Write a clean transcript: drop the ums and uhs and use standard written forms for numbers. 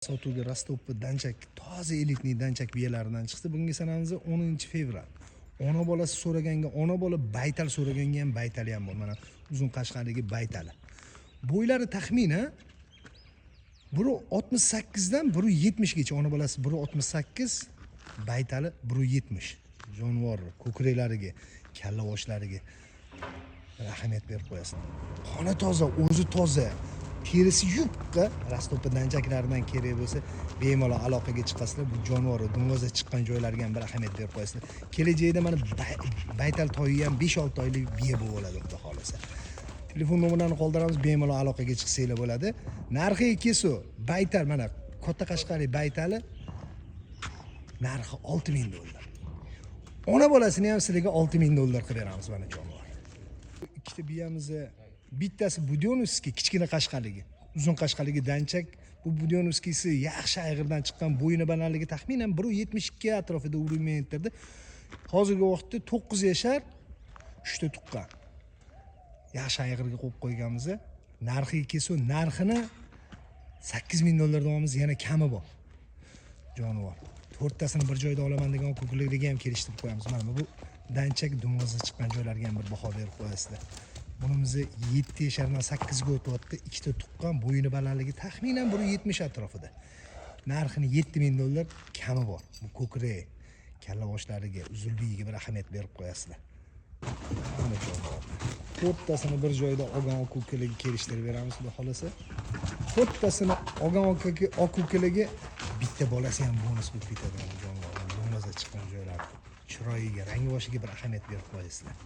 Sotuvga Rostovni danchak, toza элитный danchak biyalaridan chiqdi. Bugungi sanamiz 10 fevral. Ona bolasi so'raganga ona bola, baytal so'raganga ham baytali ham bor. Mana uzun qashqaligi baytali. Bo'ylari taxminan 1,68 dan 1,70 gacha. Ona bolasi 1,68, baytali 1,70. Jonivor ko'kraklariga, kalla boshlariga bir ahamiyat berib qo'yasiz. Qoni toza, o'zi toza, terisi yupqa. Rostov danchaklaridan kerak bo'lsa, bemalol aloqaga chiqasizlar. Bu jonivor dumg'oza chiqqan joylariga ham bir ahamiyat berib qo'yasizlar. Kelajakda mana baytal toyi ham 5-6 oylik biya bo'lib oladi, xudo xohlasa. Telefon nomerlarini qoldiramiz, bemalol aloqaga chiqsanglar bo'ladi. Narxi kesuv baytal, mana katta qashqariy baytali, narxi 6000 dollar. Ona bolasini ham sizlarga 6000 dollar qilib beramiz. Mana jonivor. Ikkita biyamizni bittasi будённовский, kichkina qashqaligi, uzun qashqaligi danchak. Bu будённовский si yaxshi ayg'irdan chiqqan, bo'yini balandligi taxminan 1,72 atrofida uriymetrda. Hozirgi vaqtda 9 yashar, 3 ta tuqqan. Yaxshi ayg'irga qo'yib qo'yganmiz. Narxiga kelsa, narxini 8000 dollar deyapmiz, yana kami bor. Jonivor. To'rttasini bir joyda olaman degan ko'klarga ham kelishtirib qo'yamiz. Mana bu danchak dumg'oza chiqqan joylarga ham bir baho berib qo'yasizlar. Bunimizni 7 yashardan 8 ga o'tyapti, ikkita tuqqan, bo'yini balandligi taxminan 1,70 atrofida. Narxini 7000 dollar, kami bor. Bu ko'krak, kalla boshlariga, uzunligiga bir ahamiyat berib qo'yasizlar. Mana jonivor. To'rttasini bir joyda olgan aka-ukalarga kelishtirib beramiz, xudo xohlasa. To'rttasini olgan aka-ukalarga bitta bolasi ham bonus bo'lib ketadi. Mana jonivor, dumg'oza chiqqan joylari. Chiroyiga, rangi boshiga bir ahamiyat berib qo'yasizlar.